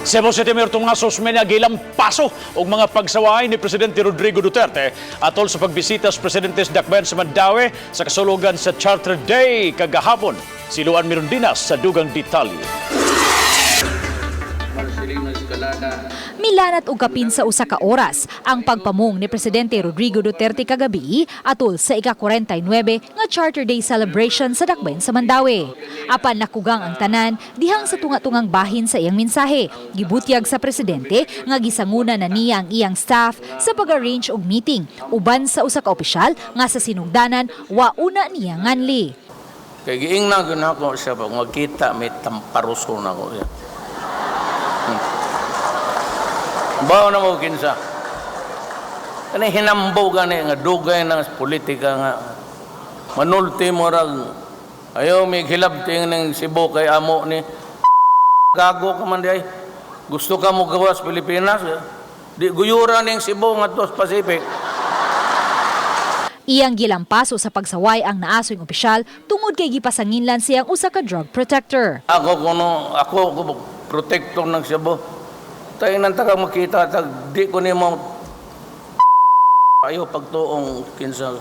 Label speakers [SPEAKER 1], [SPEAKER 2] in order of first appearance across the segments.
[SPEAKER 1] Cebu City Mayor Tomas Osmeña gilampaso og mga pagsaway ni Presidente Rodrigo Duterte atol sa pagbisita sa Presidente sa Dakbayan sa Mandaue sa kasulugan sa Charter Day kagahapon. Si Luan Mirundinas sa dugang detalye.
[SPEAKER 2] Marcelino Escalada.
[SPEAKER 3] Milanat og kapin sa usa ka oras ang pagpamong ni Presidente Rodrigo Duterte kagabi atol sa ika-49 nga Charter Day celebration sa Dakbayan sa Mandaue. Apan nakugang ang tanan dihang sa tunga-tungang bahin sa iyang mensahe. Gibutyag sa presidente nga gisanguna na niya ang iyang staff sa pag-arrange og meeting uban sa usa ka opisyal nga sa sinugdanan wa una niya nganli.
[SPEAKER 2] Kay giingnan gyud nako siya pag magkita may tamparuso nako siya. Bawo na mo kinsa. Kani hinambo gani nga dugay ng politika nga manulti mo rag ayaw may hilabting ng Cebu kay amo ni gago ka man di ay. Gusto ka mo gawas Pilipinas eh. Di guyura ning Cebu ngadto sa Pacific.
[SPEAKER 3] Iyang gilampaso sa pagsaway ang naasoy opisyal tungod kay gipasanginlan siyang usa ka drug protector.
[SPEAKER 2] Ako kuno, ako ko protector ng Cebu. Tayo nang taga makita tag di ko nimo ayo pagtuong kinsa.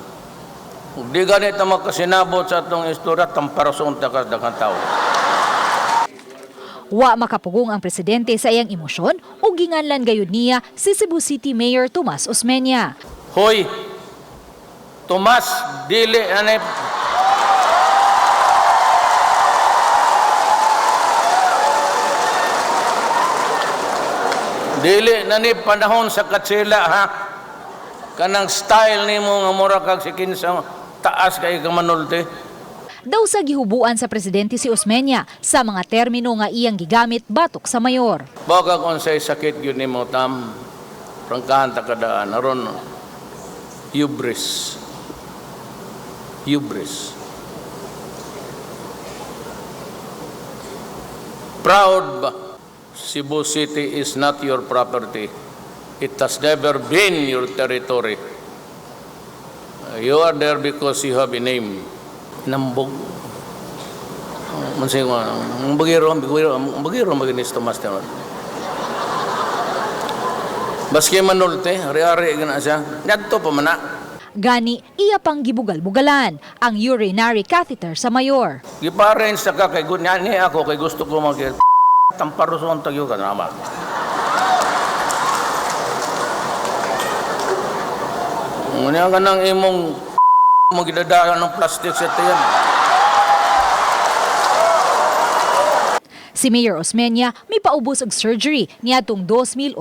[SPEAKER 2] Ug di ganit na makasinabot sa atong istorya tamparason ta ka daghang tao.
[SPEAKER 3] Wa makapugong ang presidente sa iyang emosyon ug ginganlan gayud niya si Cebu City Mayor Tomas Osmeña.
[SPEAKER 2] Hoy, Tomas, dili anay dili na ni panahon sa katsila ha. Kanang style nimo nga mura kag si kinsa taas kay ka manulti.
[SPEAKER 3] Daw sa gihubuan sa presidente si Osmeña sa mga termino nga iyang gigamit batok sa mayor.
[SPEAKER 2] Baka kung say sakit yun nimo tam, prangkahan ta kadaan aron hubris. Hubris. Proud ba? Cebu City is not your property. It has never been your territory. You are there because you have a name. Nambog. Mansay ko, ang bagiro, maginis Tomas Tenor. Baski manulte, ari-ari gana siya. Ngadto pa man na.
[SPEAKER 3] Gani iya pang gibugal-bugalan ang urinary catheter sa mayor.
[SPEAKER 2] Gipa-arrange sa ka kay ni ako kay gusto ko mag tamparuson tagyo ka nama. Ngunya ka nang imong magidadagan ng plastic sa tiyan.
[SPEAKER 3] Si Mayor Osmeña may paubos og surgery niadtong 2008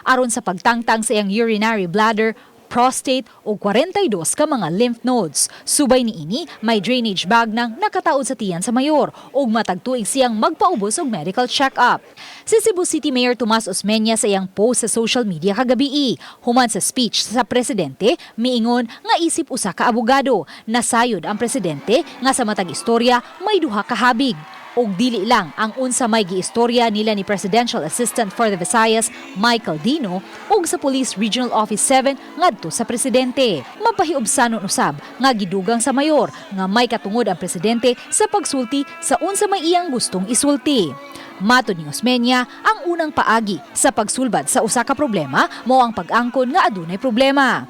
[SPEAKER 3] aron sa pagtangtang sa iyang urinary bladder, prostate o 42 ka mga lymph nodes. Subay niini, may drainage bag nang nakataod sa tiyan sa mayor ug matag tuig siyang magpaubos og medical check-up. Si Cebu City Mayor Tomas Osmeña sa iyang post sa social media kagabii, human sa speech sa presidente, miingon nga isip usa ka abogado. Nasayod ang presidente nga sa matag istorya may duha ka habig og dili lang ang unsa may giistorya nila ni Presidential Assistant for the Visayas Michael Dino ug sa Police Regional Office 7 ngadto sa presidente. Mapahiubsanon usab nga gidugang sa mayor nga may katungod ang presidente sa pagsulti sa unsa may iyang gustong isulti. Matod ni Osmeña, ang unang paagi sa pagsulbad sa usa ka problema mao ang pag-angkon nga adunay problema.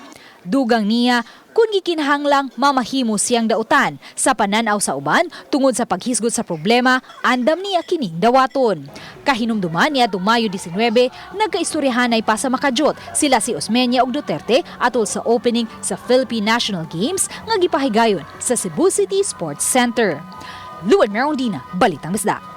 [SPEAKER 3] Dugang niya, kung gikinahanglang mamahimo siyang dautan sa pananaw sa uban tungod sa paghisgot sa problema, andam niya kining dawaton. Kahinumduman niya Mayo 19, nagkaistoryahanay pa sa Makajot sila si Osmeña ug Duterte atol sa opening sa Philippine National Games nga gipahigayon sa Cebu City Sports Center. Luan Merondina, Balitang Bisdak.